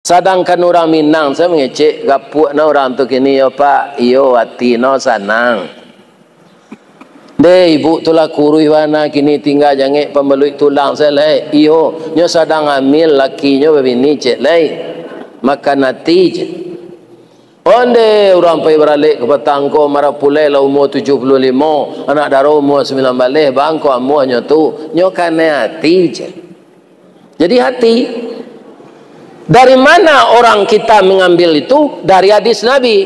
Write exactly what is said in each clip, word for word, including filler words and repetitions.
Sadangkan urang Minang, sajo mangecek, gapuak no urang tu kini, yo Pak, iyo, ati no sanang. Deh, ibu tu lah kuruih bana, kini tingga jangek pambaluik tulang sajo lai. Iyo, nyo sadang amil, lakinyo babini ciek lai. Makan ati je. Ondeh, urang pai baralek ka patang ko, marapulai lah umua tujuah puluah limo, anak daro umua sambilan baleh, bangko amuahnyo tu, nyo kanai ati je. Jadi hati. Dari mana orang kita mengambil itu? Dari hadis Nabi.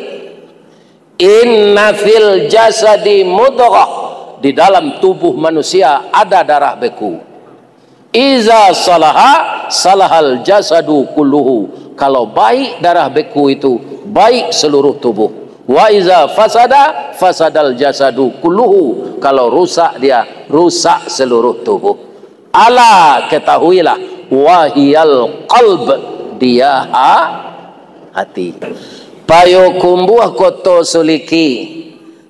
"Inna fil jasadi mudghah." Di dalam tubuh manusia ada darah beku. "Iza salaha, salahal jasadu kulluhu." Kalau baik darah beku itu, baik seluruh tubuh. "Wa iza fasada, fasadal jasadu kulluhu." Kalau rusak dia, rusak seluruh tubuh. Ala, ketahuilah, wahiyal qalb, dia ha-, hati. Payokumbuah koto Suliki,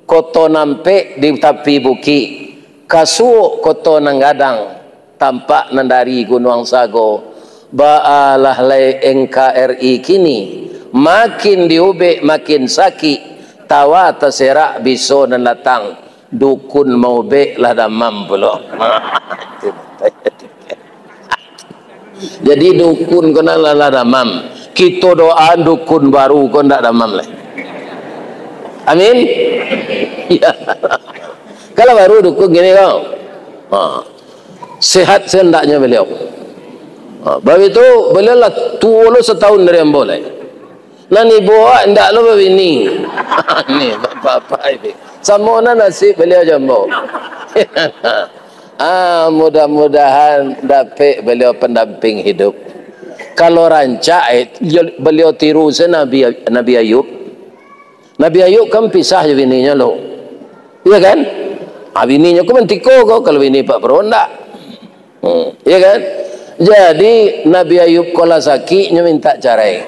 koto nan pek di tapi bukik, Kasuok koto nan gadang, tampak nan dari Gunuang Sago. Baalah lai N K R I kini, makin diubek makin sakik, tawa taserak biso nan datang. Dukun maubek lah damam pulo. Jadi dukun ko nan lah, lah damam. Kito doaan dukun baru ko ndak damam lai. Amin. Ya. Kalau baru dukun kini ko. Ha. Sehat sehendaknya beliau. Ha. Babitu beliau lah tuo lo satahun dari ambo lai. Nan ibo awak indak lo babini. Ni, bapak-bapak ini. Samo nan nasib baliau jo ambo. Ah, mudah-mudahan dapek baliau pandamping hidup. Kalau rancak, eh, baliau tiru se Nabi, Nabi Ayub. Nabi Ayub kan pisah jo bininyo lo. Iya kan? Ah, bininyo ko mantiko ko, kalau bini Pak Prabowo ndak. Hmm, iya kan? Jadi, Nabi Ayub ko lah sakik, nyo mintak carai.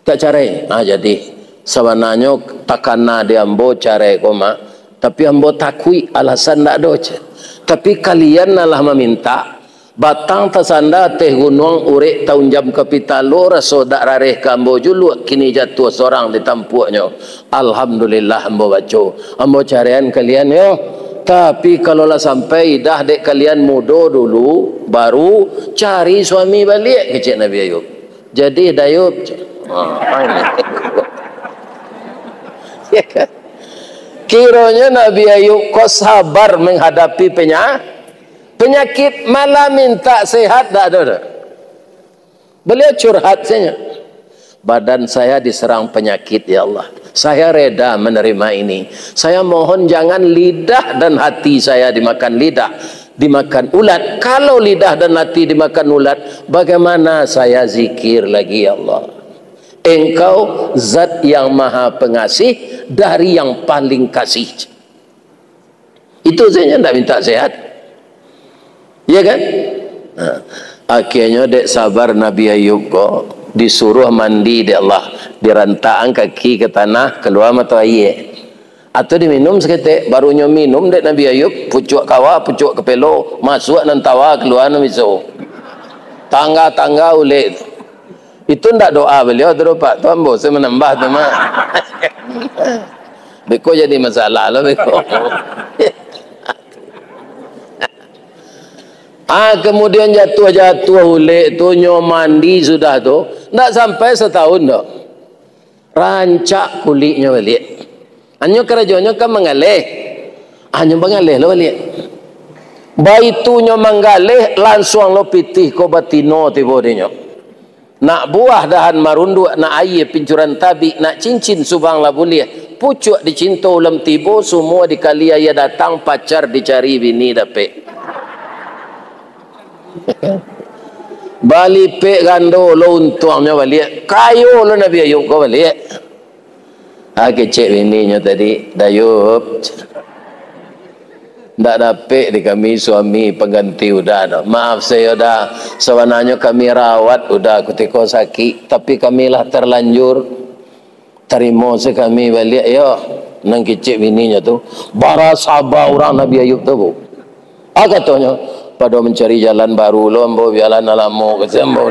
Tak carai. Ah, jadi, sabananyo takana di ambo carai ko, Mak. Tapi ambo takuik, alasan ndak ado, ceh. Tapi kalian nan lah mamintak, batang tasanda ateh gunuang, urek taunjam ka pitalo, raso dak rareh ka ambo juluak, kini jatuah sorang di tampuaknyo. Alhamdulillah, ambo baco. Ambo caraian kalian, yo. Tapi, kalau lah sampai idah dek kalian mudo dulu, baru cari suami baliak, kecek Nabi Ayub. Jadi, Dayub. Ya kan? Kironyo Nabi Ayub ko sabar menghadapi penya-, penyakit, malah minta sehat, dak ado doh. Beliau curhat saja. Badan saya diserang penyakit, ya Allah. Saya reda menerima ini. Saya mohon jangan lidah dan hati saya dimakan lidah, dimakan ulat. Kalau lidah dan hati dimakan ulat, bagaimana saya zikir lagi, ya Allah? Engkau zat yang maha pengasih dari yang paling kasih. Itu saja ndak minta sehat. Iya kan? Nah, akhirnyo dek sabar Nabi Ayub ko disuruh mandi dek Allah, dirantakan kaki ka tanah, kalua mato aia. Atau diminum saketek, barunyo minum dek Nabi Ayub, pucuak kawa, pucuak kapelo, masuak nan tawa, kalua nan biso. Tangga-tangga ulek tu. Itu ndak doa beliau tu, Pak. Tu ambo se manambah tu, Mak. Beko jadi masalah lo, beko. Ah, kemudian jatuah-jatuah ulek tu, nyo mandi sudah tu, ndak sampai satahun doh. Rancak kuliknyo baliak. Hanyo karajonyo kan manggaleh. Hanyo manggaleh lo baliak. Baitu nyo manggaleh, lansuang lo pitih ko batino tibo dinyo. Nak buah dahan marunduak, nak aia pincuran tabik, nak cincin subang lah buliah. Pucuak dicinto ulam tibo, sumua dikali aia datang, pacar dicari bini dapek. Balipek gando lo untuangnyo baliak. Kayo lo Nabi Ayub ko baliak. Ah, kecek bininyo tadi, "Dayub, ndak dapek di kami suami pangganti Uda doh. Maaf sajo, Uda. Sabananyo kami rawat Uda kutiko sakik, tapi kami lah terlanjur. Tarimo se kami baliak yo." Nan kecek bininyo tu, bara saba urang Nabi Ayub tu, Bu. Ah, katonyo, Pado mancari jalan baru lo, ambo jalan nan lamo, kasian ambo.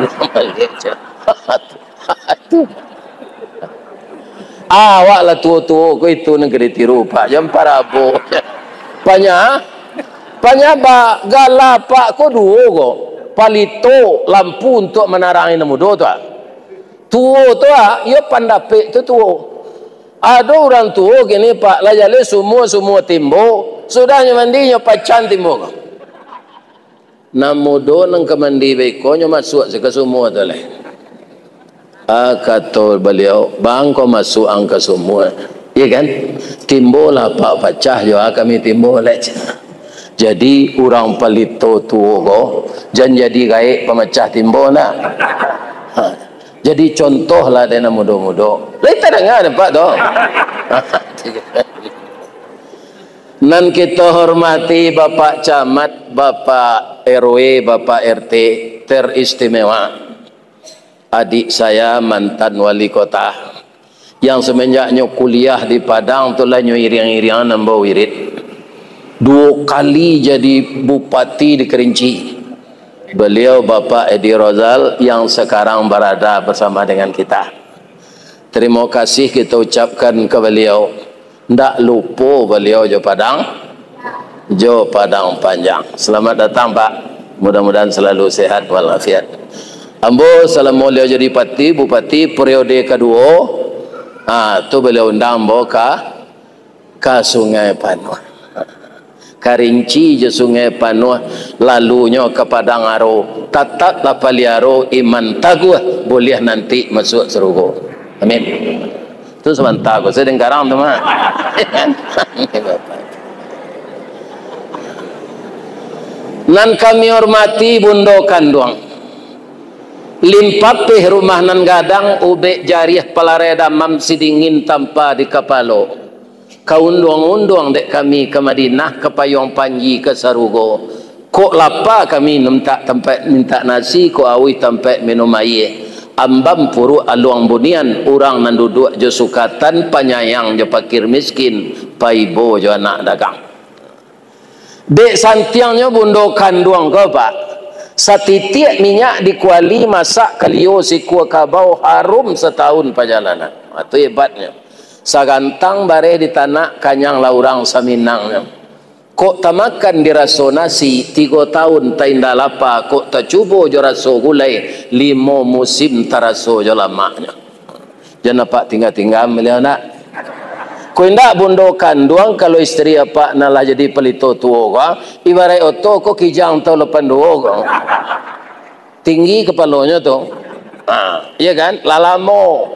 Awak lah tuo-tuo ko, itu nan ka ditiru, Pak. Jan parabo. Panya, panya ba-, gala Apak ko duo ko. Palito, lampu untuak manarangi nan mudo tu, ah. Tuo tu, ah, iyo pandapek tu tuo. Ado urang tuo kini, Pak, lah jaleh sumua-sumua timbo, sudah nyo mandi, nyo pacah timbo ko. Nan mudo nan ka mandi baiko, nyo masuak se ka sumua tu lai. Ah, kato baliau, "Bang, ko masuak ang ka sumua." Iyo kan? Timbo lah Apak pacah jo, ah, kami timbo lai. Jadi, urang palito tuo ko, jan jadi gaek pamacah timbo, nah. Ha. Jadi, contoh lah dek nan mudo-mudo. Lai tadanga dek Apak tu. Nan kito hormati Bapak Camat, Bapak R W, Bapak R T, teristimewa adik saya mantan wali kota, yang semenjaknyo kuliah di Padang tu lah nyo iriang-iriangan ambo wirid. Duo kali jadi bupati di Kerinci. Beliau Bapak Edi Rozal yang sekarang berada bersama dengan kita. Terima kasih kita ucapkan ke beliau. Ndak lupo baliau jo Padang, jo Padang Panjang. Selamat datang, Pak. Mudah-mudahan selalu sehat walafiat. Ambo salamo baliau jadi pati, bupati periode kaduo, ha, tu baliau undang ambo ka, ka Sungai Panuah. Kerinci jo Sungai Panuah, lalunyo ka Padang Aro, tataplah paliaro iman taguah, buliah nanti masuak sarugo. Amin. Tu sabanta ko, sadang garang tu mah. Nan kami hormati Bundo Kanduang. Limpapeh rumah nan gadang, ubek jariah palarai damam, sidingin tampa di kapalo. Ka unduang-unduang dek kami ka Madinah, ka payuang panji ka sarugo. Kok lapa kami mintak tampaik mintak nasi, kok auih tampaik minum aia. Ambam puruak aluang bunian, urang nan duduak jo sukatan, panyayang jo pakir miskin, paibo jo anak dagang. Dek santiangnyo Bundo Kanduang ko, Pak, satitiak minyak di kuali, masak kalio sikua kabau, harum satahun pajalanan. Ha, tu hebatnyo. Sagantang bareh di tanak, kanyang lah urang saminangnyo. Kok tamakan diraso nasi, tigo tahun tainda lapa, kok tacubo jo raso gulai, limo musim taraso jo lamaknyo. Jan apak tingga-tingga baliau nak. Ko indak Bundo Kanduang, kalau isteri apak nan lah jadi palito tuo ko, ibaraik oto ko Kijang tahun lapan duo ko. Tinggi kapalonyo tu. Ha, iya kan? Lah lamo.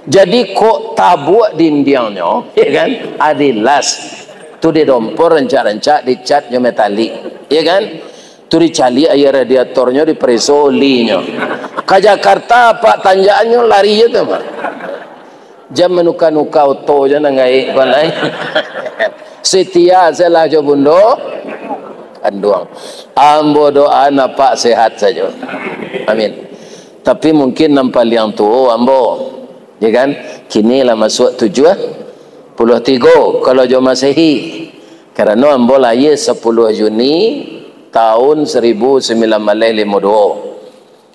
Jadi kok tabuak dindiangnyo, iya kan? Adilas. Tu didompor rancak-rancak, dicat jo metalik. Iya kan? Tu dicaliak aia radiatornyo, dipareso olinyo. Ka Jakarta, Pak, tanjakannyo lari je tu, Pak. Jan manuka-nuka oto je nan gaek ko lai. Setia sajolah jo Bundo Kanduang. Ambo doaan apak sehat sajo. Amin. Tapi mungkin nan paliang tuo ambo, ya kan? Kini lah masuak tujuah puluah tigo kalau jo Masehi. Karano ambo lahia sapuluah Juni tahun saribu sambilan baleh limo duo.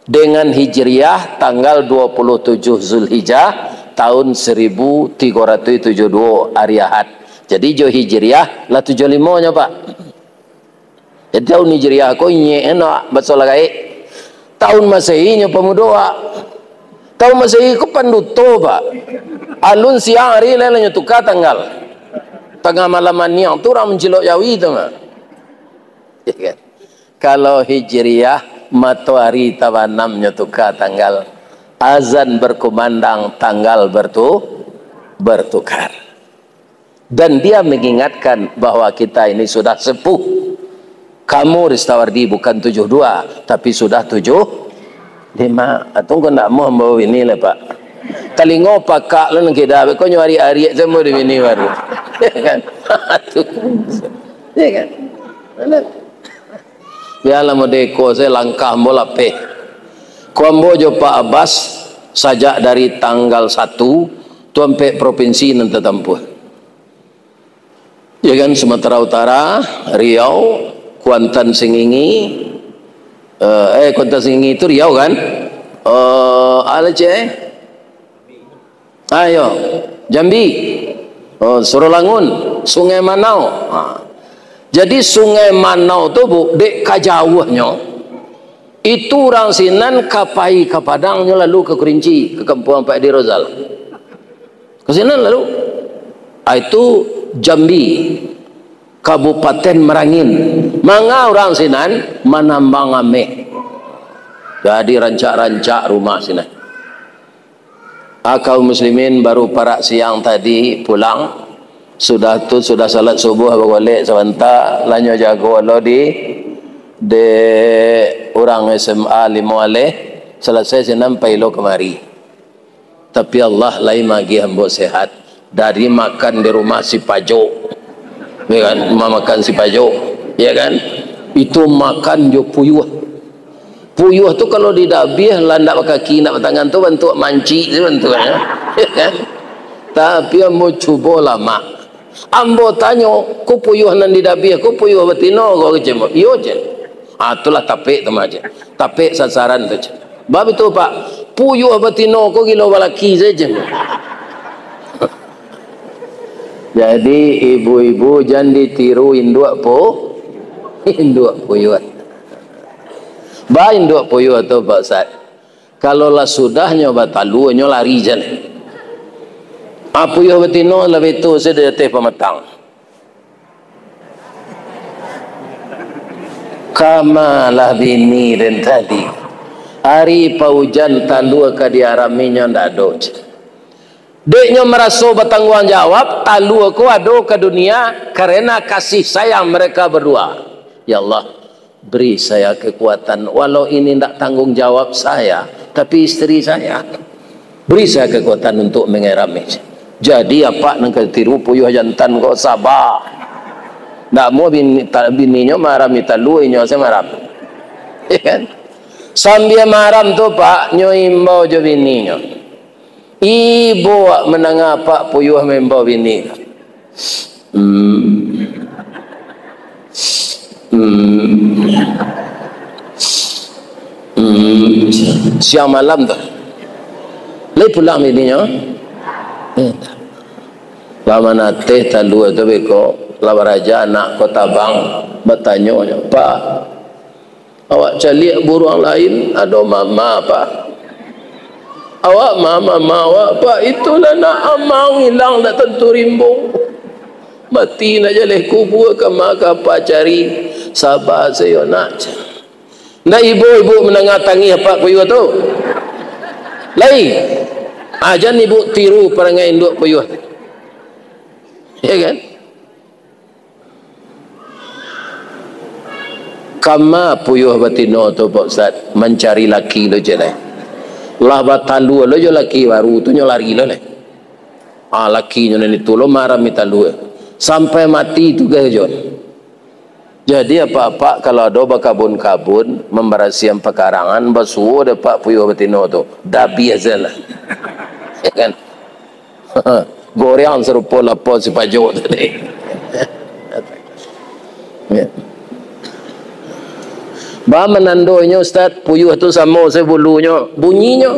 Dengan Hijriah, tanggal dua puluh tujuh Zulhijjah, tahun saribu tigo ratuih tujuah duo, ari Ahad. Jadi, jo Hijriah lah tujuah limo nyo, Pak. Jadi, tahun Hijriah ko inyek eno, Pak, baso lah gaek. Tahun Masehi nyo pamudo, Pak. Tahun Masehi ko panduto, Pak. Alun siang ari lai lah nyo tuka tanggal. Tangah malam maniang tu urang mancilok jawi tu, Pak. Ya kan? Kalau Hijriah, matoari tabanamnyo tuka tanggal. Azan berkumandang, tanggal bertu-, bertukar. Dan dia mengingatkan bahwa kita ini sudah sepuh. Kamu, Ristawardi, bukan tujuah dua, tapi sudah tujuah lima. Atau kau ndak mau bawa bini lah, Pak. Talingo pakak lo nan kida, kau nyo ariak-ariak samo di bini baru. Ya kan? Tu. Ya kan? Bialah modeko, saya langkah ambo lapeh. Ko ambo jo Pak Abbas, sajak dari tanggal satu, tu ampek provinsi nan tatampuah. Ya kan, Sumatera Utara, Riau, Kuantan Sengingi, Eh, eh, Kota Sengingi itu Riau, kan? Eh, alah, cek, eh? Ayo, Jambi. Oh, Surolangun, Sungai Manau. Ha. Jadi, Sungai Manau tu, Bu, dek ka jauahnyo, itu urang sinan ka pai ka Padang, nyo lalu ka Kerinci, ka kampuang Pak Edi Rozal. Ka sinan lalu. Ah, itu Jambi, Kabupaten Merangin. Manga urang sinan manambang ameh. Jadi rancak-rancak rumah sinan. Ah, kaum muslimin, baru parak siang tadi pulang. Sudah tu, sudah salat subuh, bagolek sabanta, lah nyo jago lo di, dek urang S M A Limo Aleh, salasai sinan pai lo kamari. Tapi Allah lai magiah ambo sehat. Dari makan di rumah si Pajok. Ya kan? Rumah makan si Pajok. Ya kan? Itu makan jo puyuah. Puyuah tu kalau didabiah, lah ndak bakaki, ndak batangan tu, bantuak mancik tu bantuaknyo. Ya kan? Tapi ambo cubo lamak. Ambo tanyo, "Ko puyuah nan didabiah, ko puyuah batino ko?" kecek ambo. "Iyo," cek. Ah, itulah tapek tu mah, cek. Tapek sasaran tu, cek. Bab itu, Pak, puyuah batino ko gilo balaki sajo. Jadi, ibu-ibu jan ditiru induak pu-, induak puyuah. Ba induak puyuah tu, Pak Ustaz. Kalau lah sudahnyo batalua, nyo lari jan. Ah, puyuah batino lah beto sajo di ateh pamatang. Kamalah bini den tadi. Ari paujan talua ka diarami nyo ndak ado. Dek nyo maraso batangguang jawab, talua ko ado ka dunia karena kasih sayang mereka berdua. Ya Allah, beri saya kekuatan, walau ini ndak tanggung jawab saya, tapi isteri saya. Beri saya kekuatan untuk mengerami. Jadi, apak nan ka tiru puyuah jantan ko, saba. Ndak mau bini, ta-, bininyo marami talua, inyo se maram. Ya kan? Sambia maram tu, Pak, nyo imbau jo bininyo. Ibo wak mandanga apak puyuah maimbau bini. Hmm. Hmm. Hmm. Siang malam tu. Lai pulang bininyo? Eh, lah manateh talua tu beko, lah baraja anak ko tabang, batanyo nyo, "Pak, awak caliak buruang lain, ado mama, Pak. Awak ma-, mama awak, Pak, itulah nak amang ilang dak tantu rimbo. Mati nak jaleh kubua, kama ka apak cari. Saba sajo, nak." Ndak ibo-ibo mandanga tangih apak puyuah tu? Lai. Ah, jan ibu tiru parangai induak puyuah tu. Ya kan? Kama puyuah batino tu, Pak Ustaz, mancari laki lo cek lai. Lah batalua lo jo laki baru tu, nyo lari lo lai. Ah, lakinyo nan itu lo marami talua. Sampai mati tu gai jo. Jadi, apak-apak kalau ado bakabun-kabun, mambarasiahan pakarangan, basuo dek apak puyuah batino tu, dabiah se lah. Ya kan? Goreang sarupo lapau si Pajok tadi. Ya. Ba manandonyo, Ustaz, puyuah tu samo se bulunyo, bunyinyo.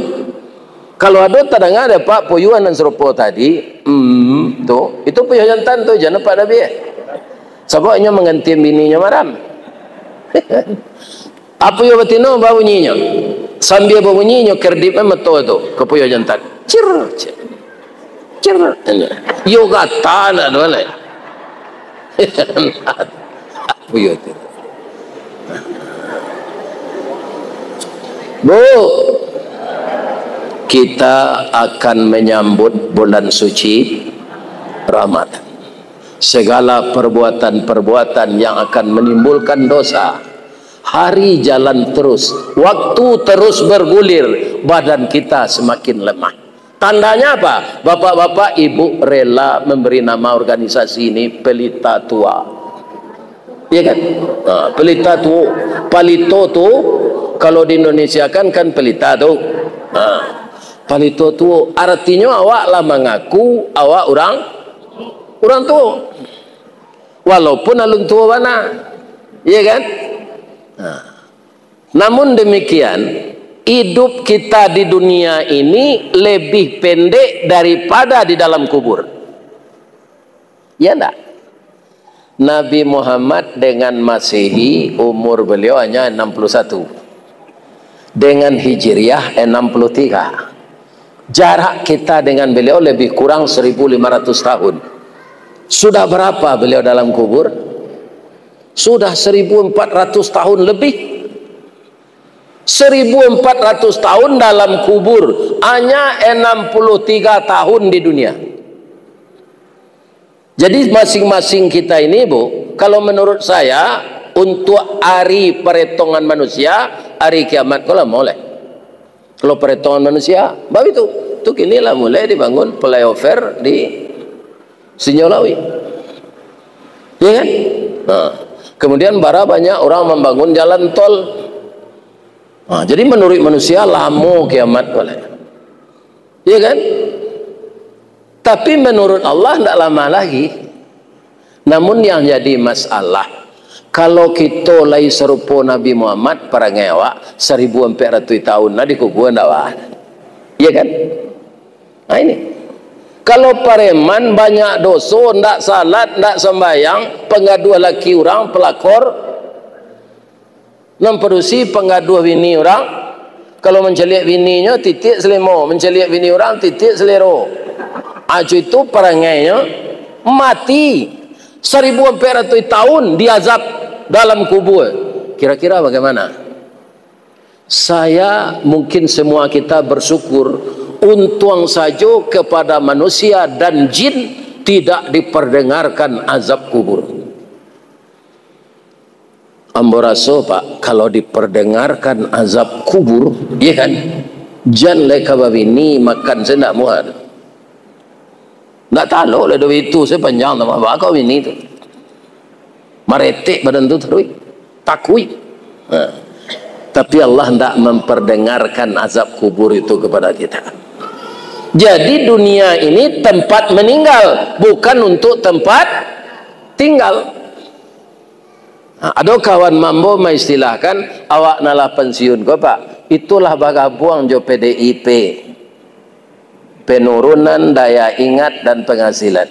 Kalau ado tadanga dek apak puyuah nan sarupo tadi, mm, tu, itu puyuah jantan tu, jan apak dabiah. Sabab inyo manggantian bininyo maram. Apo yo batino babunyinyo? Sambia babunyi inyo kerdip mato tu ka puyuah jantan. Cir, cir. Cir. Yo gata nak tu lai. Apo yo tu? Bu, kita akan menyambut bulan suci Ramadan. Segala perbuatan-perbuatan yang akan menimbulkan dosa, hari jalan terus, waktu terus bergulir, badan kita semakin lemah. Tandanya apa? Bapak-bapak, ibu rela memberi nama organisasi ini Pelita Tua. Iya kan? Ha, Pelita Tua. Palito tu, kalau di Indonesia kan, kan pelita tu. Ha, palito tu artinyo awak lah mangaku awak urang, urang tuo. Walaupun alun tuo bana. Iya kan? Ha. Namun demikian, hidup kita di dunia ini lebih pendek daripada di dalam kubur. Iya ndak? Nabi Muhammad dengan Masehi, umur beliau hanya enam puluh satu. Dengan Hijriah, enam puluh tiga. Jarak kita dengan beliau lebih kurang seribu lima ratus tahun. Sudah berapa beliau dalam kubur? Sudah seribu empat ratus tahun lebih. Seribu empat ratus tahun dalam kubur, hanya enam puluh tiga tahun di dunia. Jadi, masing-masing kita ini, Bu, kalau menurut saya, untuk hari peretongan manusia, hari kiamat ko lamo lai. Kalau peretongan manusia, baitu. Tu kini lah mulai dibangun flyover di Sinjau Lawi. Ya kan? Nah, kemudian bara banyak orang mambangun jalan tol. Nah, jadi menurut manusia lamo kiamat ko lai. Ya kan? Tapi menurut Allah ndak lamo lagi. Namun yang jadi masalah, kalau kito lai sarupo Nabi Muhammad, parangai awak, saribu ampek ratuih tahun lah dikubua, ndak wah. Ya kan? Nah, ini. Kalau pareman banyak doso, ndak salat, ndak sambayang, panggaduah laki urang, pelakor, nan padusi panggaduah bini urang, kalau mancaliak bininyo, titiak salimo, mancaliak bini urang, titiak salero. Acu itu parangainyo, mati. Saribu ampek ratuih tahun diazab dalam kubur. Kira-kira bagaimana? Saya, mungkin semua kita bersyukur, untuang sajo kepada manusia dan jin tidak diperdengarkan azab kubur. Ambo raso, Pak, kalau diperdengarkan azab kubur, iya kan, jan lai ka babini, makan se ndak muah. Ndak talok lai doh itu, sapanjang tambah bakau bini tu. Maretek badan tu taruih. Takuik. Nah. Tapi Allah ndak memperdengarkan azab kubur itu kepada kita. Jadi dunia ini tempat meninggal, bukan untuk tempat tinggal. Nah, ado kawan mambo maistilahkan, "Awak nan lah pensiun ko, Pak, itulah bagabuang jo P D I P." Penurunan daya ingat dan penghasilan.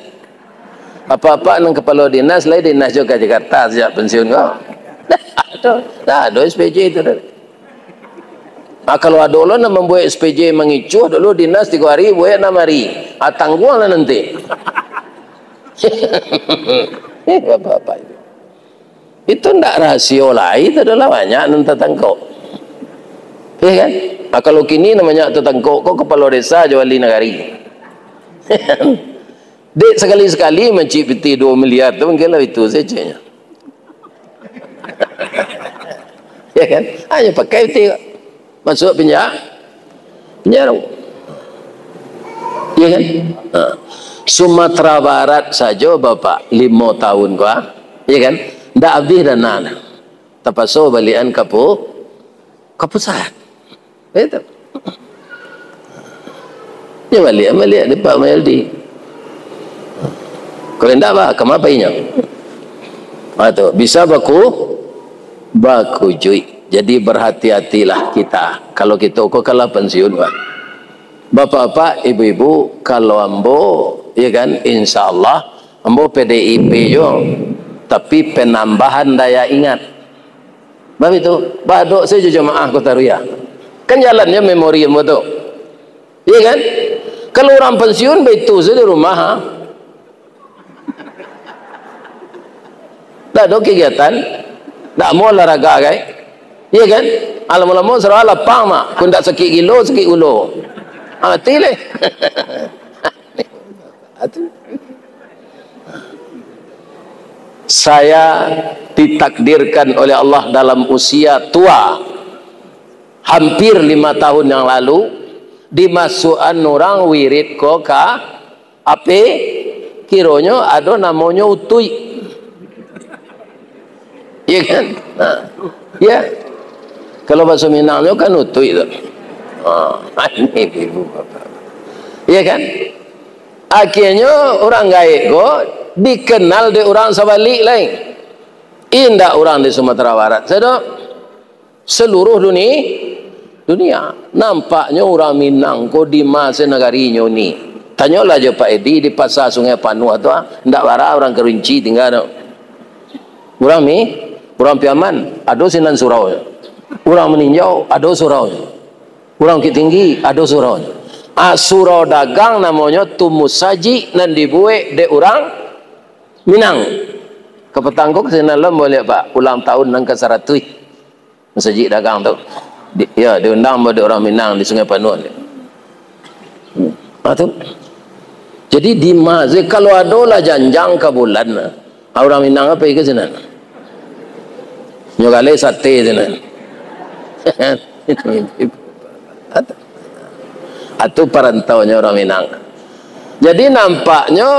Apak-apak nan kapalo dinas, lai dinas jo ka Jakarta sajak pensiun ko? Ndak ado, ndak ado S P J tu doh. Ah, kalau ado lo nan mambuek S P J mangicuah dulu dinas tigo hari, buek enam hari. Ah, tangguanglah nanti. Bapak-bapak itu. Itu ndak rasio lai, itu adalah banyak nan tatangkok. Iya kan? Nah, kalau kini nan banyak tatangkok ko kapalo desa jo wali nagari. Dek sakali-sakali mancik pitih duo miliar tu, mungkin lah itu sajonyo. Ya kan? Hanyo pakai pitih ko. Masuak penja-, penjaro. Iya kan? Ha. Sumatera Barat sajo, Bapak, limo tahun ko, ha? Iya kan? Ndak abih dana. Tapaso balian ka pu-, ka pusat. Itu. Ya, balian, balian di Pak Mahyeldi. Kalau ndak, bah, kama painyo? Ah, tu, bisa baku-, bakujuik. Jadi, berhati-hatilah kita. Kalau kito ko kalah pensiun, bah. Bapak-bapak, ibu-ibu, kalau ambo, ya kan, insya Allah, ambo P D I P jo, tapi penambahan daya ingat. Baitu, badok sajo jamaah Kota Ruya. Kan jalannyo memori ambo tu. Iya kan? Kalau urang pensiun, baitu sajo di rumah, ha. Ndak ado kegiatan, ndak mau olahraga, kai. Iya kan? Lamo-lamo sarawa lapang, mak. Kok ndak sakik gilo, sakik ulo. Ah, mati leh. Atu. Saya ditakdirkan oleh Allah dalam usia tua. Hampir lima tahun yang lalu, dimasuakan urang wirid ko ka Ape kironyo ado namonyo utuik? Iya kan? Nah, ya. Kalau bahasa Minangnyo kan utuik tu. Ah, ini ibu bapak. Iya kan? Akhirnyo urang gaek ko dikenal dek urang sabalik lai. Indak urang di Sumatera Barat sajo. Seluruh duni-, dunia. Nampaknyo urang Minang ko di ma se nagarinyo ni. Tanyolah jo Pak Edi di Pasa Sungai Panuah tu, ah, ndak bara urang Kerinci tingga tu. Urang Mi-, urang Piaman, ado sinan suraunyo. Urang Maninjau, ado suraunyo. Urang Bukittinggi, ado suraunyo. Ah, surau dagang namonyo tu musajik nan dibuek dek urang Minang. Kapatang ko ka sinan lo, baliak, Pak, ulang tahun nan ka saratuih. Masajik dagang tu. Di, ya, diundang ambo dek urang Minang di Sungai Panuah. Hmm. Ha, tu. Jadi, di ma-, kalau ado lah janjang ka bulan, ha, urang Minang pai ka sinan. Nyo galeh sate sinan. Atu parantaunyo urang Minang. Jadi, nampaknyo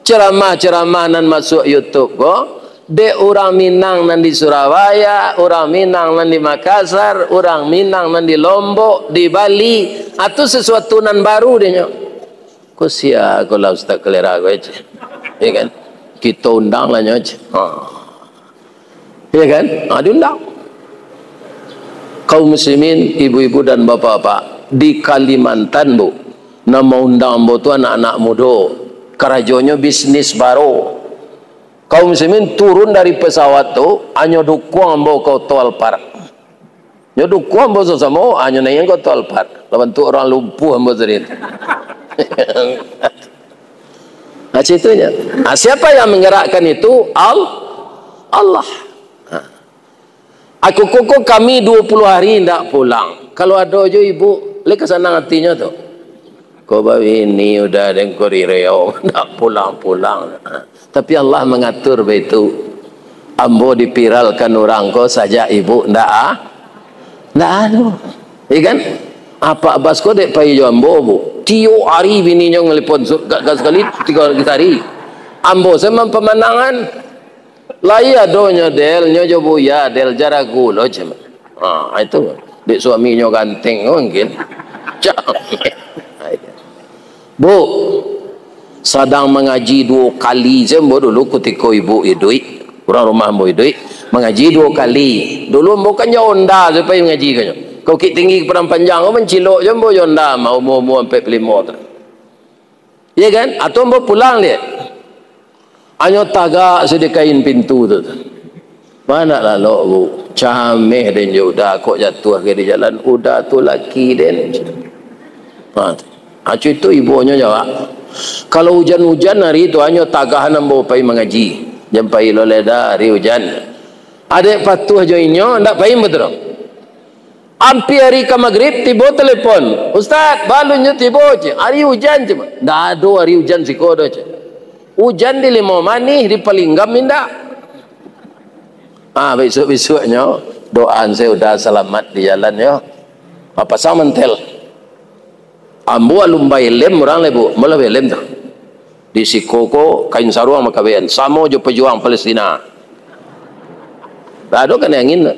ceramah-ceramah nan masuak YouTube ko, dek urang Minang nan di Surabaya, urang Minang nan di Makassar, urang Minang nan di Lombok, di Bali, atu sesuatu nan baru dek nyo. Ko sia ko lah Ustaz Kalera ko, eh, ceh. Ya kan? Kito undang lah nyo, ceh. Ha. Ya kan? Ha, diundang. Kaum muslimin, ibu-ibu dan bapak-bapak, di Kalimantan, Bu, nan maundang ambo tu anak-anak mudo. Karajonyo bisnis baro. Kaum muslimin turun dari pesawat tu, anyo dukuang ambo ka oto Alphard. Nyo dukuang ambo samo-samo, anyo naiak ka oto Alphard. Lah bantuak urang lumpuah ambo tadi. Nah, ceritanya. Nah, siapa yang menggerakkan itu? Al-, Allah. Nah. Aku koko kami dua puluh hari ndak pulang. Kalau ado jo ibu, lai ka sanang atinyo tu. Ko babini udah dengko di Riau, ndak pulang-pulang. Tapi Allah mangatur baitu. Ambo dipiralkan urang ko sajak ibu ndak a-, ndak anu. Iya kan? Apak Bas ko dek pai jo ambo, Bu. Tiok ari bininyo ngalipon su-, ka, ka sakali tigo ari sahari. Ambo se mampamandangan. Lai adonyo Del, nyo jo Buya Del, jaragu lo cem. Ha, itu. Dek suaminyo ganteng ko mungkin. Cam. Bu, sadang mangaji duo kali se ambo dulu kutiko ibu iduik. Urang rumah ambo iduik. Mangaji duo kali. Dulu ambo kan jo Honda se pai mangaji kanyo. Ka Bukittinggi ka Padang Panjang ko mancilok jo ambo jo Honda mah umua-umua ampek puluah limo tu. Iya kan? Atau ambo pulang dek. Anyo tagak sadikain pintu tu. Mano lalok, Bu? Cameh den jo uda, kok jatuah ka di jalan. Uda tu laki den. Ha, tu. Ha, cuito ibunyo jawab. Kalau ujan-ujan hari tu, anyo tagahan ambo pai mangaji. Jan pai lo lai da, hari ujan. Adek patuah jo inyo, ndak pai ambo tu doh. Ampia ari ka magrib, tibo telepon. "Ustaz, balun nyo tibo," cek. "Ari ujan," cek. "Ndak ado ari ujan siko doh," cek. "Ujan di Limau Manih, di Palinggam indak." Ah, bisuak-bisuaknyo, doaan se uda salamat di jalan yo. Ah, pasang mantel. Ambo alun baelem urang lai, Bu. Ambo lah baelem tu. Di siko ko kain saruang makabean. Samo jo pajuang Palestina. Ndak ado kanai angin tu.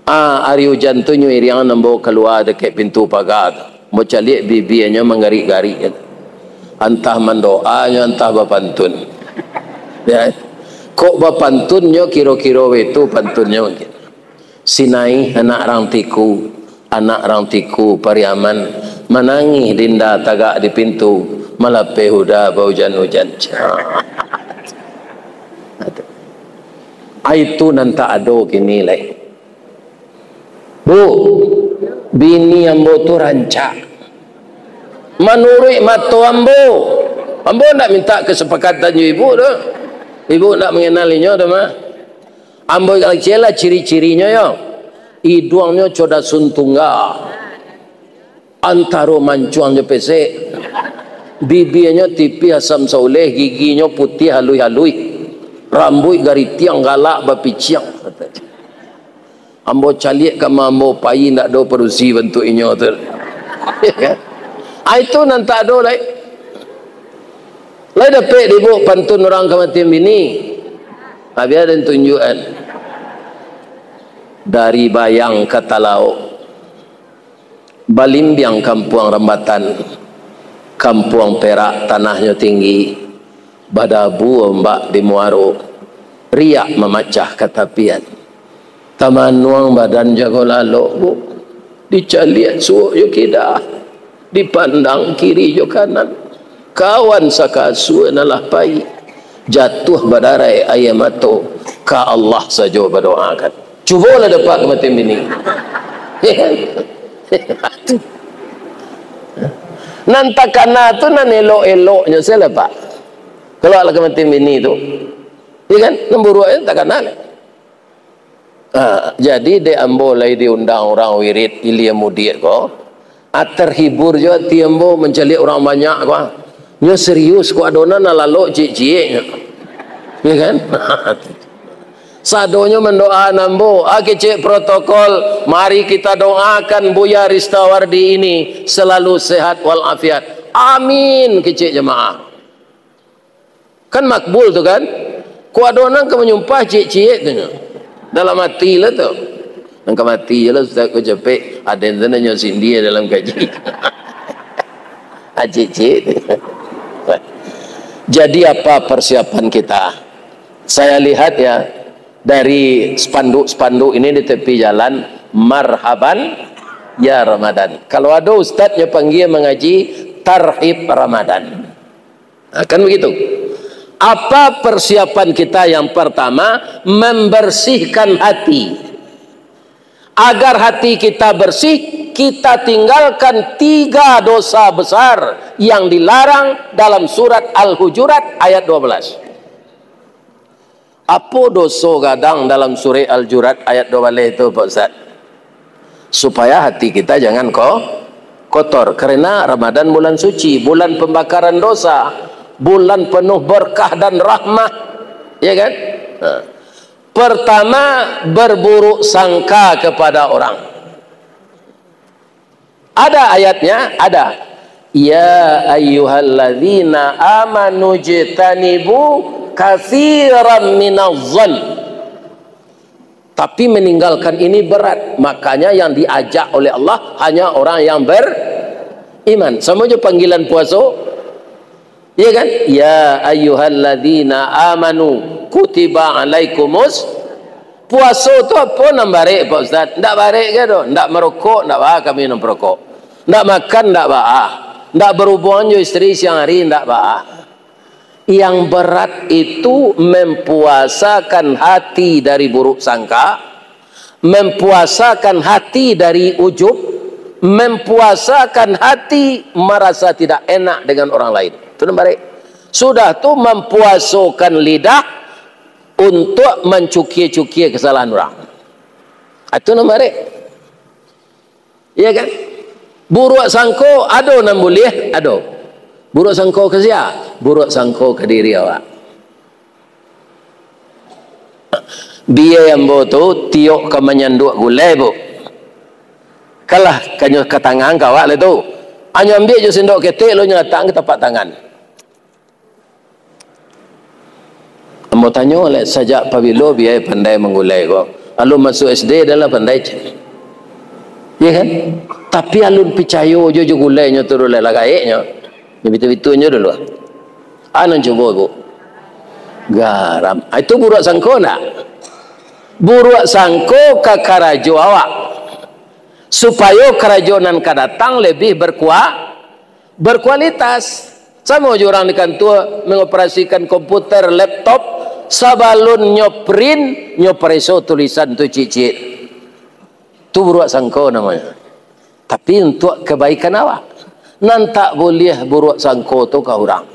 Ah, ari ujan tu nyo iriangan ambo kalua dakek pintu paga tu. Ambo caliak bibianyo manggarik-garik. Antah mandoanyo, antah bapantun. Ya. Kok bapantunnyo kiro-kiro baitu pantunnyo mungkin. Sinai anak rang Tiku, anak rang Tiku Pariaman, manangih dinda tagak di pintu, malapeh uda baujan-ujan. Ai tu nan tak ado kini lai. Bu, bini ambo tu rancak. Manuruik mato ambo, ambo ndak minta kesepakatan jo ibu tu. Ibu ndak mangenal inyo tu mah. Ambo kecek lah ciri-cirinyo yo. Iduangnyo codasun tungga. Antaro mancuang jo pesek. Bibianyo tipih asam sauleh, giginyo putiah aluih-aluih. Rambuik garitiang galak bapiciang. Ambo caliak ka ma ambo pai, ndak ado padusi bantuak inyo tu. Ah, itu nan tak ado lai. Lai dapek dibuk pantun urang kamatian bini? Abiah den tunjuakan. Dari Bayang ka Talaok. Balimbiang kampuang Rambatan, Kampuang Perak tanahnyo tinggi, badabu ombak di muaro, riak mamacah ka tapian. Tamanuang badan jago lalok, Bu. Dicaliak suok jo kida. Dipandang kiri jo kanan. Kawan sakasua nan lah paik. Jatuah badarai aia mato. Ka Allah sajo badoakan. Cubolah dapek kamatian bini. Nan takana tu nan elok-eloknyo sajolah, Pak. Kalau lah kamatian bini tu. Ya kan? Nan buruaknyo takana lah. Ha, jadi dek ambo lai diundang urang wirid ilia mudiak ko, ah, terhibur jo ati ambo mancaliak urang banyak ko, ah. Nyo serius ko, ado nan lalok ciek-cieknyo. Ya kan? Sadonyo mandoaan ambo, ah, kecek protokol, mari kita doakan Buya Ristawardi ini selalu sehat walafiat. Amin, kecek jamaah. Kan makbul tu kan? Kok ado nan ka manyumpah ciek-ciek tu nyo. Dalam ati lah tu. Nan ka mati je lah, Ustaz, ko capek. Aden tu nyo sindia dalam kaji. Ah, ciek-ciek tu. Jadi apa persiapan kita? Saya lihat ya, dari spanduk-spanduk ini di tepi jalan, "Marhaban ya Ramadan." Kalau ado ustaz nyo panggia mangaji, "Tarhib Ramadan." Nah, kan begitu. Apa persiapan kita? Yang pertama, membersihkan hati. Agar hati kita bersih, kita tinggalkan tiga dosa besar yang dilarang dalam surat Al-Hujurat ayat dua belas. Apo doso gadang dalam surek Al-Jurat ayat dua baleh tu, Pak Ustaz? Supaya hati kita jangan ko-, kotor. Karena Ramadan bulan suci, bulan pembakaran dosa, bulan penuh berkah dan rahmah. Ya kan? Nah. Pertama, berburuk sangka kepada orang. Ada ayatnya? Ada. "Ya ayyuhalladzina amanu jtanibu katsiran minaz zan." Tapi meninggalkan ini berat. Makanya yang diajak oleh Allah hanya orang yang beriman. Sama jo panggilan puaso. Iya kan? "Ya ayyuhalladzina amanu kutiba alaikumus." Puaso tu apo nan barek, Pak Ustaz? Ndak barek ka doh. Ndak marokok, ndak baa kami nan parokok. Ndak makan, ndak baa. Ndak berhubungan jo isteri siang hari, ndak baa. Yang berat itu mempuasakan hati dari buruk sangka, mempuasakan hati dari ujub, mempuasakan hati marasa tidak enak dengan orang lain. Itu nan barek. Sudah tu, mempuasokan lidah untuk mancukia-cukia kesalahan orang. Itu nan barek. Iya kan? Buruak sangko ado nan buliah, ado. Buruak sangko ka sia? Buruak sangko ka diri awak. Bia ambo tu tiok ka manyanduak gulai, Bu. Kalah kanyo ka tangan ka awak lai tu. Anyo ambiak jo sendok ketek, lo nyo latak ka tapak tangan. Ambo tanyo lai, sajak pabilo bia pandai manggulai ko? Alun masuak S D dah lah pandai, cek. Iya kan? Tapi alun picayo jo, jo gulainyo tu, lah gaeknyo. Nyo bitu-bitunyo dulu. Anu cubo, Bu. Garam. Ah, itu buruak sangko ndak? Buruak sangko ka karajo awak. Supayo karajo nan ka datang lebih berkua-, berkualitas. Samo jo urang di kantua mangoperasikan komputer, laptop, sabalun nyo print, nyo pareso tulisan tu ciek-ciek. Tu buruak sangko namonyo. Tapi untuak kabaikan awak. Nan tak buliah buruak sangko tu ka urang.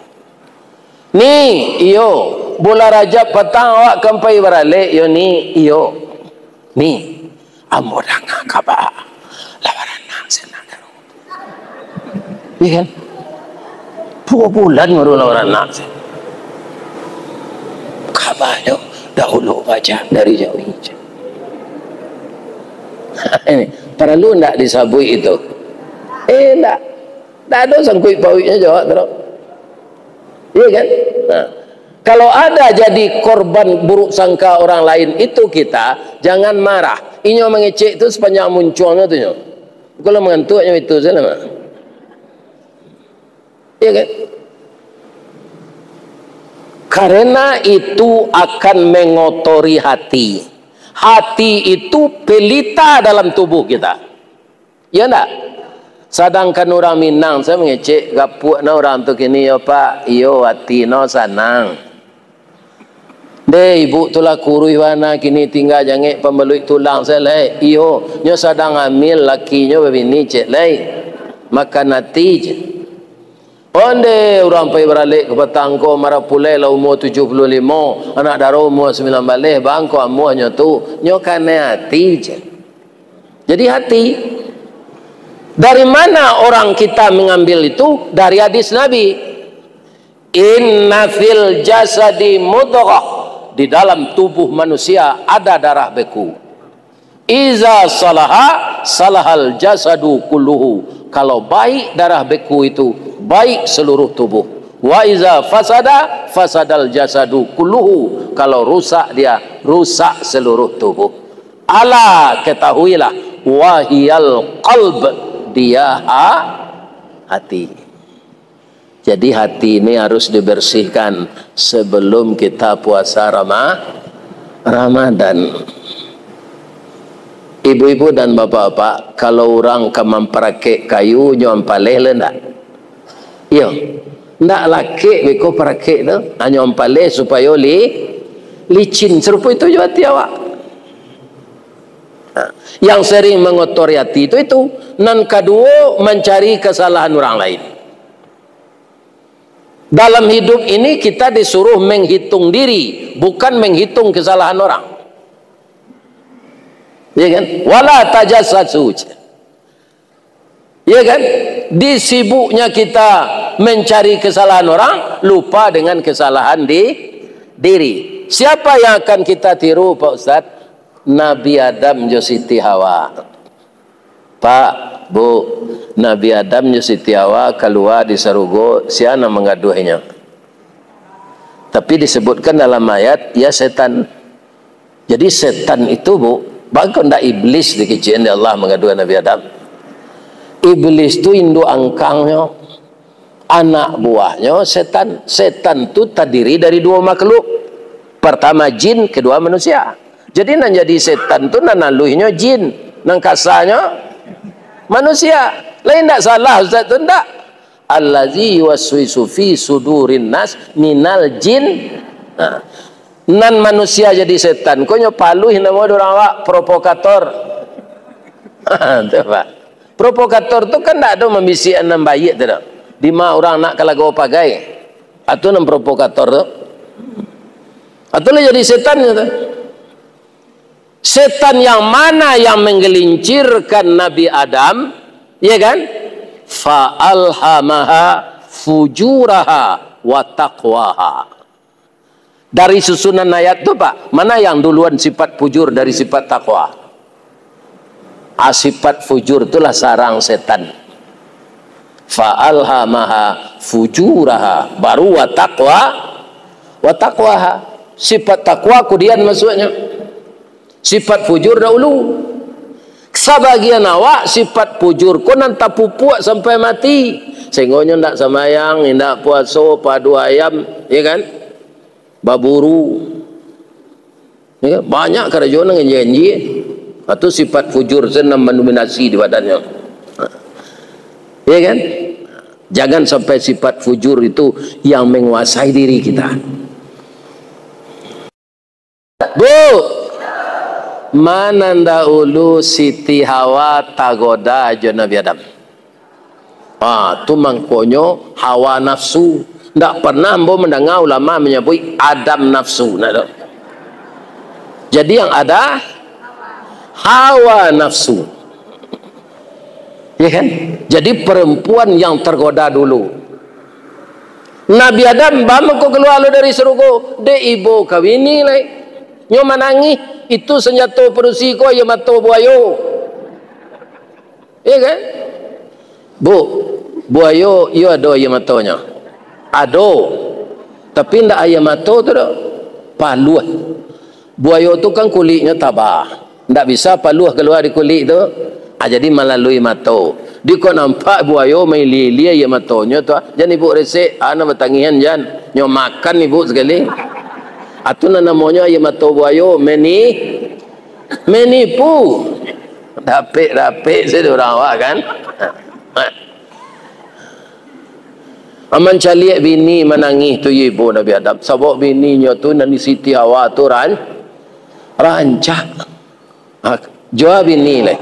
Ni, iyo, bulan Rajab patang awak kan pai baralek, yo, Ni, iyo. Ni, ambo danga kaba, lah baranak se nan baru. Iya kan? Duo bulan baru lah baranak se. Kabanyo dahulu baca dari jauh. Ini, paralu ndak disabuik itu? Eh, ndak. Ndak ado sangkuik pauiknyo jo awak tu. Iya kan? Nah. Kalau ada jadi korban buruk sangka orang lain itu kita, jangan marah. Inyo mangecek tu sapanjang muncuangnyo tu nyo. Kalau mangantuaknyo itu sajo lah. Iya kan? Karena itu akan mengotori hati. Hati itu pelita dalam tubuh kita. Iyo ndak? Sadangkan urang Minang, saya mangecek, "Gapuak na urang tu kini, yo, Pak?" "Iyo, ati no sanang." "Deh, ibuk tu lah kuruih bana kini, tingga jangek pambaluik tulang," saya lai. "Iyo, nyo sadang amil lakinyo babini, cek lai. Makan ati je." Ondeh, urang pai baralek ka patang ko, marapulai lah umua tujuah puluah limo, anak daro umua sambilan baleh, bangko amuahnyo tu, nyo kanai ati je. Jadi hati. Dari mana orang kita mengambil itu? Dari hadis Nabi. "Inna fil jasadi mudghah." Di dalam tubuh manusia ada darah beku. "Iza salaha, salahal jasadu kulluhu." Kalau baik darah beku itu, baik seluruh tubuh. "Wa iza fasada, fasadal jasadu kulluhu." Kalau rusak dia, rusak seluruh tubuh. "Ala, ketahuilah, wahiyal qalb, dia ha-, hati." Jadi, hati ini harus dibersihkan sebelum kita puasa Rama-, Ramadan. Ibu-ibu dan bapak-bapak, kalau urang ka mamparakek kayu, nyo ampaleh le ndak? Iyo. Ndak lakek beko parakek tu, hanyo ampaleh supayo li-, licin. Sarupo itu juo ati awak. Nah, yang sering mangotori ati tu itu. Nan kaduo, mancari kasalahan urang lain. Dalam hidup ini kita disuruh menghitung diri, bukan menghitung kesalahan orang. Ya kan? "Wala tajassasu." Ya kan? Disibuknya kita mencari kesalahan orang, lupa dengan kesalahan di diri. Siapa yang akan kita tiru, Pak Ustaz? Nabi Adam jo Siti Hawa. Pak, Bu, Nabi Adam jo Siti Hawa kalua di sarugo, sia nan manggaduahnyo? Tapi disebutkan dalam ayat, ya setan. Jadi setan itu, Bu, baa kok ndak iblis dikecekan dek Allah manggaduah Nabi Adam? Iblis tu induak angkangnyo, anak buahnyo setan. Setan tu tadiri dari duo makhluk. Pertama jin, kedua manusia. Jadi nan jadi setan tu nan aluihnyo jin, nan kasanyo manusia. Lain ndak salah Ustaz tu ndak? "Allazi yuwaswisu fi sudurin nas minal jin." Nah, nan manusia jadi setan ko nyo paluih namo dek urang awak, provokator. Tu, Pak. Provokator tu kan ndak ado mambisiakan nan baiak tu doh. Dima urang nak ka lagau pagai. Atu nan provokator tu. Atu lah jadi setan tu. Setan yang mana yang menggelincirkan Nabi Adam, ya kan? "Fa alhamaha fujuraha wa taqwaha." Dari susunan ayat tu, Pak, mana yang duluan sifat fujur dari sifat takwa? Ah, sifat fujur itulah sarang setan. "Fa alhamaha fujuraha," baru "wa taqwa, wa taqwaha." Sifat takwa kudian masuaknyo. Sifat fujur dahulu. Sabagian awak sifat fujur ko nan tapupuak sampai mati. Sehinggonyo ndak sambayang, indak puaso, padu ayam, ya kan? Baburu. Ya, banyak karajo nan ganjia-ganjia. Itu sifat fujur tu nan mandominasi di badannyo. Ya kan? Jangan sampai sifat fujur itu yang menguasai diri kita. Bu, ma nan dahulu Siti Hawa tagoda jo Nabi Adam? Ah, tu mangkonyo hawa nafsu. Ndak pernah ambo mandanga ulama manyabuik Adam nafsu, ndak ado. Jadi yang ada hawa nafsu. Ya kan? Jadi perempuan yang tergoda dulu. Nabi Adam bamako kalua lo dari sarugo, dek ibo ka bini lai. Nyo manangih, itu sanjato padusi ko aia mato buayo. Iya kan? Bu, buayo iyo ado aia matonyo? Ado. Tapi ndak aia mato tu doh. Paluah. Buayo tu kan kuliknyo taba. Ndak bisa paluah kalua di kulik tu. Ah, jadi malalui mato. Di kok nampak buayo mailia-ilia aia matonyo tu, ah, jan ibu resek, ah, nan batangihan jan. Nyo makan ibu sakali. Ah, tu nan namonyo aia mato buayo, meni-, Manipu. Dapek-dapek sajo urang awak, kan? Aman caliak bini manangih tu, yo ibo Nabi Adam. Sabab bininyo tu nan di Siti Hawa tu ran-, rancak. Ha, jua bini lai.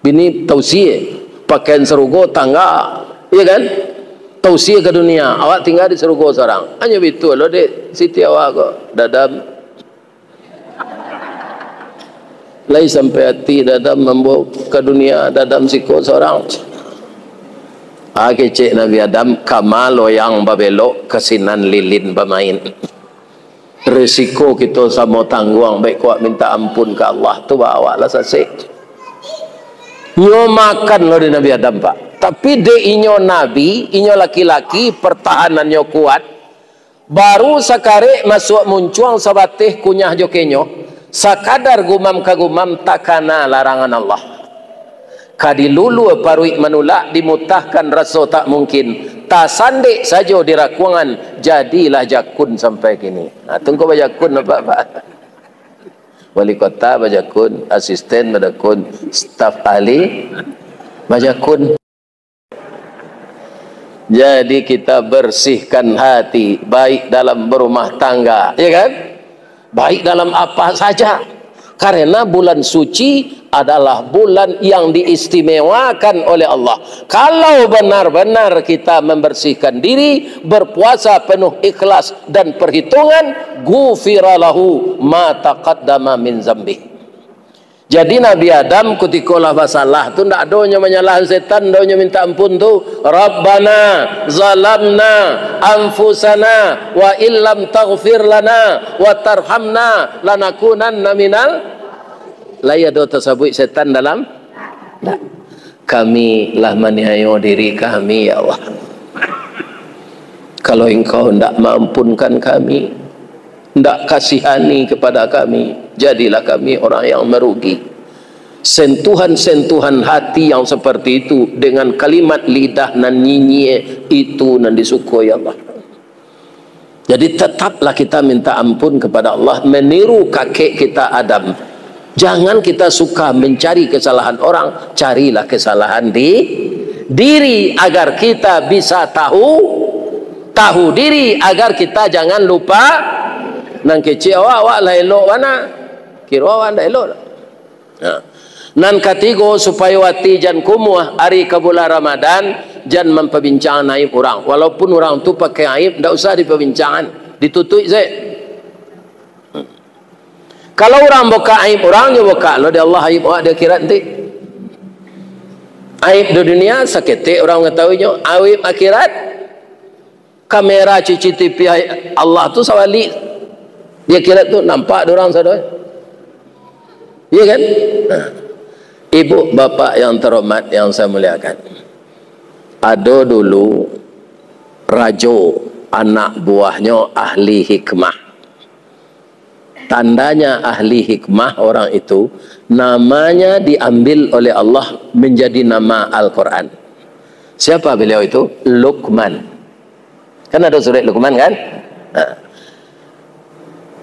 Bini tausie, pakaian sarugo tangga, iya kan? Tausie ka dunia, awak tingga di sarugo surang. Hanyo bitu lo dek Siti Hawa ko, Dadam. Lai sampai ati Dadam mambo ka dunia, Dadam siko surang. Ah, kecek Nabi Adam, kama loyang babelok, ka sinan lilin bamain. Risiko kito samo tangguang, baik kuat minta ampun ka Allah, tu ba awak lah sasek. Nyo makan lo di Nabi Adam, Pak. Tapi dek inyo nabi, inyo laki-laki, pertahanannyo kuat. Baru sakarek masuak muncuang sabateh kunyah jo kenyo, sakadar gumam ka gumam takana larangan Allah. Ka dilulua paruik manulak, dimutahkan raso tak mungkin, tasandek sajo di rakuangan, jadilah jakun sampai kini. Ha, tu ngko bajakun apak-apak. Wali kota bajakun, asisten bajakun, staf ahli bajakun. Jadi kita bersihkan hati, baik dalam berumah tangga, ya kan? Baik dalam apa saja. Karena bulan suci adalah bulan yang diistimewakan oleh Allah. Kalau benar-benar kita membersihkan diri, berpuasa penuh ikhlas dan perhitungan, ghufira lahu ma taqaddama min zambih. Jadi Nabi Adam kutiko lah basalah tu, ndak ado nyo manyalahan setan, ndak nyo minta ampun tu, "Rabbana zalamna anfusana wa illam taghfir lana wa tarhamna lanakunanna minal," lai ado tasabuik setan dalam? Ndak. "Kami lah maniayo diri kami, ya Allah. Kalau Engkau ndak maampunkan kami, ndak kasihani kepada kami, jadilah kami orang yang merugi." Sentuhan-sentuhan hati yang seperti itu dengan kalimat lidah nan nyinyia, itu nan disukoi Allah. Jadi, tetaplah kita minta ampun kepada Allah, meniru kakek kita Adam. Jangan kita suka mencari kesalahan orang, carilah kesalahan di diri, agar kita bisa tahu, tahu diri, agar kita jangan lupa. Nan kecek awak, awak lah elok bana. Kiro awak ndak elok. Nah, nan katigo, supayo ati jan kumuah ari ka bulan Ramadan, jan mampabincangan aib urang. Walaupun urang tu pakai aib, ndak usah dipabincangan, ditutuik se. Kalau urang bukak aib urang, nyo bukak lo di Allah aib awak di akhirat nanti. Aib di dunia saketek urang mangatahuinyo, aib akhirat, kamera C C T V Allah tu sabalik. Di akhirat tu nampak dek urang sado. Iya kan? Nah. Ibu bapak yang terhormat, yang saya muliakan. Ado dulu rajo, anak buahnyo ahli hikmah. Tandanya ahli hikmah orang itu, namanya diambil oleh Allah menjadi nama Al-Quran. Siapa beliau itu? Luqman. Kan ado surek Luqman, kan? Nah.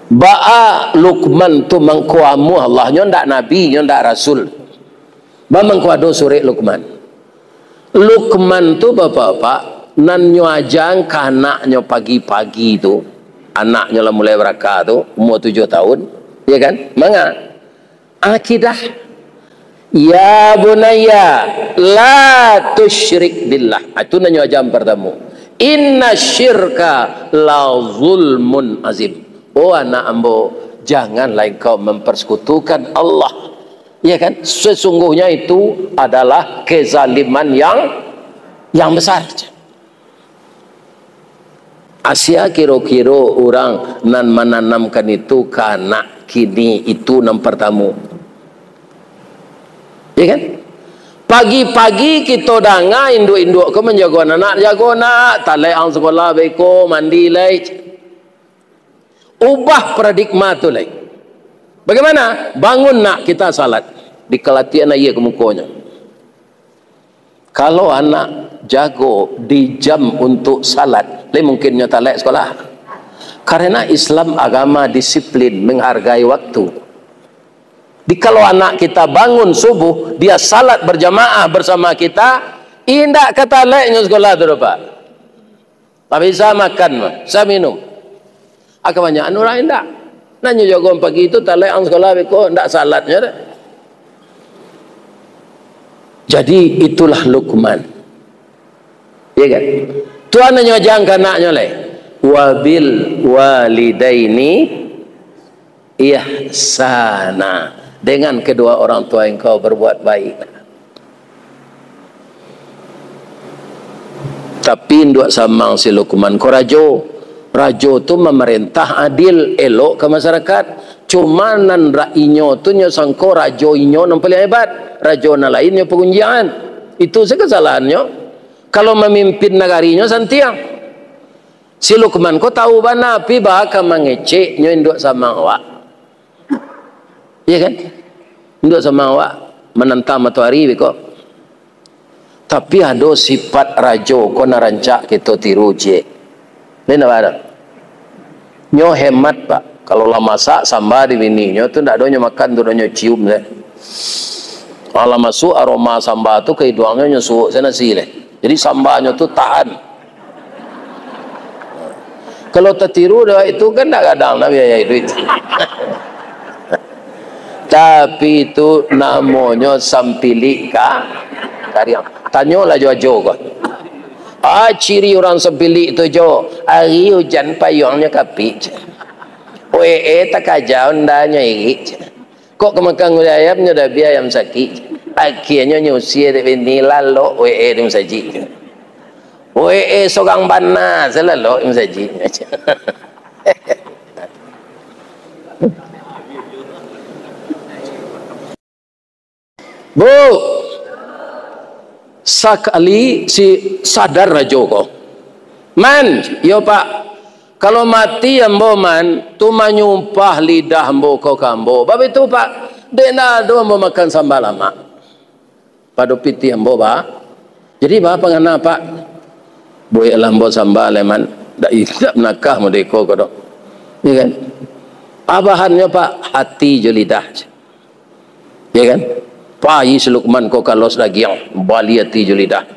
Baa Luqman tu mangko amuah Allah, nyo ndak nabi, nyo ndak rasul. Ba mangko ado surek Luqman. Luqman tu, bapak-bapak, nan nyo ajakan ka anaknyo pagi-pagi tu, anaknyo lah mulai baraka tu, umua tujuah tahun, ya kan? Manga? Akidah. "Ya bunayya, la tusyrik billah." Ah, itu nan nyo ajakan partamo. "Inna syirka la zulmun azim." Oh anak ambo, janganlah engkau mempersekutukan Allah. Ya kan? Sesungguhnya itu adalah kezaliman yang, yang besar. Asia kiro-kiro urang nan mananamkan itu ka anak kini, itu nan partamo. Ya kan? Pagi-pagi kito danga induak-induak ko manjago anak, "Jago nak, talek ang sakolah beko, mandi lai." Ubah paradigma tu lai. Bagaimana? "Bangun nak, kita salat." Dikalatian aia ka mukonyo. Kalau anak jago di jam untuk salat, lai mungkin nyo talek sakolah. Karena Islam agama disiplin, menghargai waktu. Di kalau anak kita bangun subuh, dia salat berjamaah bersama kita, indak ka taleknyo sekolah tu, Pak. Tak bisa makan, bisa minum. Ah, kabanyakan urang indak. Nan nyo jago pagi tu, talek ang sekolah beko, indak salatnyo dah. Jadi, itulah Luqman. Iya kan? Tuhan nan nyo ajakan ka anaknyo lai. "Wabil walidaini ihsana." Dengan kedua orang tua engkau berbuat baik. Tapi induak samang si Luqman ko rajo. Rajo tu mamarentah adil, elok ka masyarakat. Cuma nan ra-, inyo tu nyo sangko rajo inyo nan paliang hebat. Rajo nan lain nyo pagunjiangan. Itu se kasalahannyo. Kalau mamimpin nagarinyo santiang. Si Luqman ko tahu bana, pi baa ka mangecek nyo induak samang awak. Iya kan? Induak samang awak manantang matoari beko. Tapi ado sifat rajo ko nan rancak kito tiru, ciek. Lain apa ado? Nyo hemat, Pak. Kalau lah masak samba di bininyo tu, ndak ado nyo makan tu, dak nyo cium se. Ah, lah masuk aroma samba tu ka iduangnyo, nyo suok se nasi lai. Jadi sambanyo tu tahan. Kalau tatiru dek itu kan ndak gadang lah biaya iduik. Tapi itu namonyo sampilik ka kariang. Tanyolah jo ajo ko. Ah, ciri urang sampilik tu jo, ari ujan payuangnyo kapik. Wee takaja undanyo irik. Kok ka makan gulai ayam, nyo dabiah ayam sakik. Akhianyo nyo usie dek bini, lalok wee di musajik. Wee sorang bana, salalok di musajik. Bu, sakali si sadar rajo ko. "Man, yo Pak, kalau mati ambo, Man, tu manyumpah lidah ambo ko ka ambo." "Baitu, Pak, dek ndak ado ambo makan samba lamak pado pitih ambo, Pak." "Jadi, baa pangana, Pak?" "Bueklah ambo samba lai, Man. Ndak, indak nakah modeko ko doh." Iya kan? "Abahannyo, Pak, hati jo lidah." Ya kan? Pai si Lukman ko kalos dagiang, bali ati jo lidah.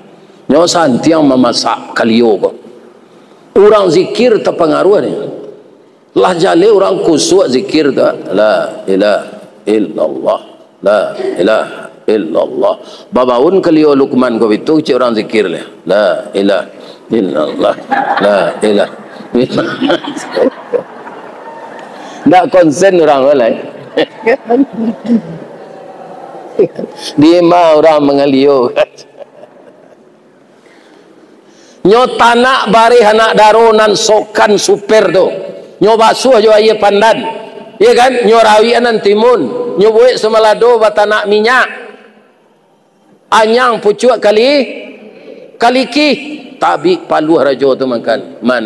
Nyo santiang mamasak kalio ko. Urang zikir tapangaruah nyo. Lah jaleh urang kusuak zikir tu. La ilaha illallah. La ilaha illallah. Babaun kalio Lukman ko bitu, cek urang zikir leh. La ilaha illallah. La ilaha illallah. Ndak konsen urang ko lai. Dima urang mangalio. Nyo tanak bareh anak daro nan sokan super tu. Nyo basuah jo aia pandan. Iya kan? Nyo rawik nan timun. Nyo buek samalado batanak minyak. Anyang pucuak kali, kaliki, tabik paluah rajo tu makan. Man,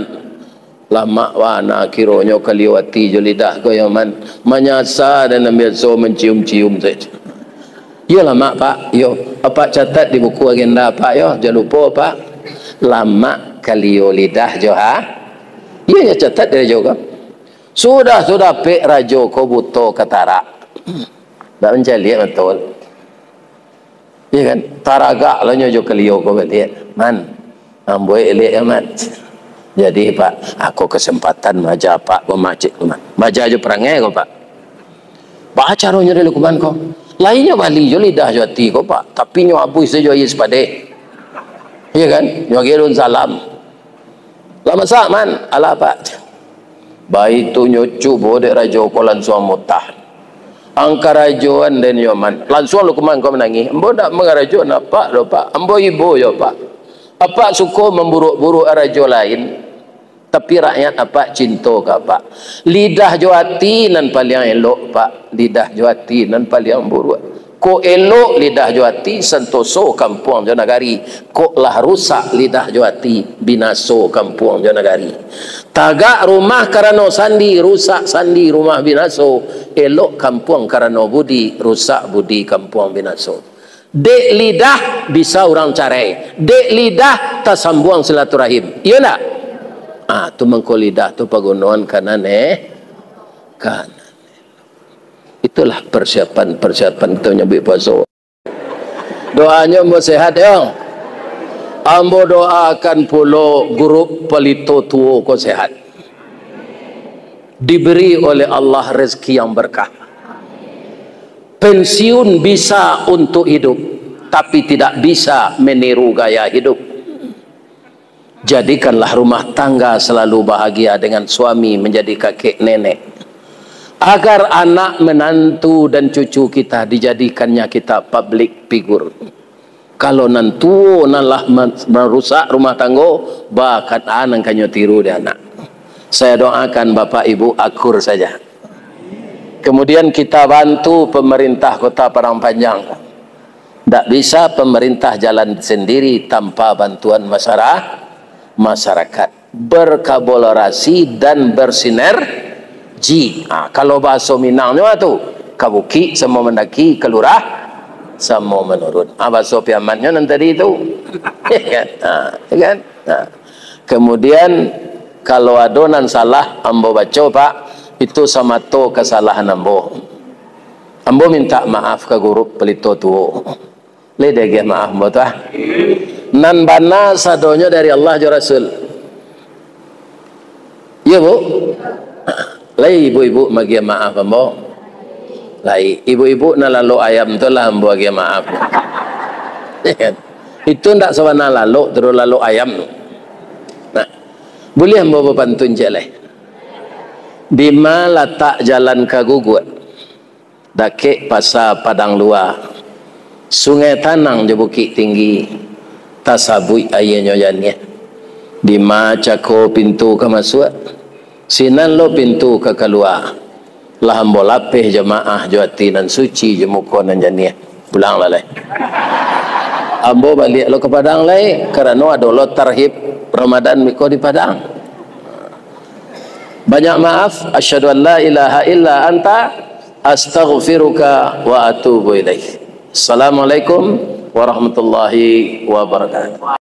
lamak bana kironyo kalio ati jo lidah ko yo, Man. Manyasa den nan biaso mancium-cium sajo. Iyo lamak, Pak. Iyo, Apak catat di buku agenda Apak yo. Jan lupo, Pak. Lamak kalio lidah jo ha. Iyo, yo catat di rajo ko. Sudah tu dapek rajo ko buto katarak. Ndak mancaliak mato. Iya kan? Taragak lah nyo jo kalio ko baliak. Man, ambo elek ya, Man. Jadi, Pak, ako kesempatan maaja Apak bamacik tu, Man. Maaja jo parangai ko, Pak. Baa caronyo dek Lukman ko? Lai nyo bali jo lidah jo ati ko, Pak. Tapi nyo abuih sajo aia sipadeh. Iya kan? Nyo agiah daun salam. Lah masak, Man? Alah, Pak. Baitu nyo cubo dek rajo ko lansuang mutah. Ang karajoan den yo, Man. Lansuang Lukman ko manangih. Ambo ndak mangarajoan Apak doh, Pak. Ambo ibo yo, Pak. Apak suko mamburuak-buruak rajo lain. Tapi rakyat Apak cinto ka Apak. Lidah jo ati nan paliang elok, Pak. Lidah jo ati nan paliang buruak. Kok elok lidah jo ati, santoso kampuang jo nagari. Kok lah rusak lidah jo ati, binaso kampuang jo nagari. Tagak rumah karano sandi, rusak sandi rumah binaso. Elok kampuang karano budi, rusak budi kampuang binaso. Dek lidah bisa urang carai. Dek lidah tasambuang silaturahim. Iyo ndak? Ah, tu mangko lidah tu pagunoan kanan, eh. Kanan. Itulah persiapan-persiapan kita manyabuik puaso. Doanyo ambo sehat, yo. Ambo doakan pulo grup palito tuo ko sehat. Diberi oleh Allah rezeki yang berkah. Pensiun bisa untuk hidup, tapi tidak bisa meniru gaya hidup. Jadikanlah rumah tangga selalu bahagia dengan suami, menjadi kakek nenek. Agar anak menantu dan cucu kita dijadikannya kita public figure. Kalau nan tuo nan lah ma-, marusak rumah tanggo, ba, kan a nan kanyo tiru di anak. Saya doakan bapak ibu akur saja. Kemudian kita bantu pemerintah Kota Padang Panjang. Ndak bisa pemerintah jalan sendiri tanpa bantuan masyara-, masyarakat. Berkolaborasi dan bersinergi. Ha, kalau bahaso Minangnyo tu, ka bukik samo mandaki, ka lurah samo manurun. Ha, bahaso Piamannyo nan tadi tu. Ya kan? Ha, ya kan? Ha. Kemudian, kalau ado nan salah ambo baco, Pak, itu samato kasalahan ambo. Ambo minta maaf ka grup palito tuo. Lai diagiah maaf ambo tu, ah. Nan bana sadonyo dari Allah jo Rasul. Iyo, Bu? Lai ibu-ibu magiah maaf ambo? Lai. Ibu-ibu nan lalok ayam tu lah ambo agiah maaf. Itu ndak sabana lalok, taruih lalok ayam. Nah, buliah ambo bapantun ciek lai. Dima latak jalan ka Guguak? Dakek Pasa Padang Lua, Sungai Tanang jo Bukik Tinggi, tasabuik aianyo janiah. Dima cako pintu ka masuak, sinan lo pintu ka kalua. Lah ambo lapeh jamaah jo ati nan suci, jo muko nan janiah. Pulang lah lai. Ambo baliak lo ka Padang lai, karano ado lo tarhib Ramadan miko di Padang. Banyak maaf. Asyhadu an la ilaha illa anta, astaghfiruka wa atubu ilaik. Assalamualaikum warahmatullahi wabarakatuh.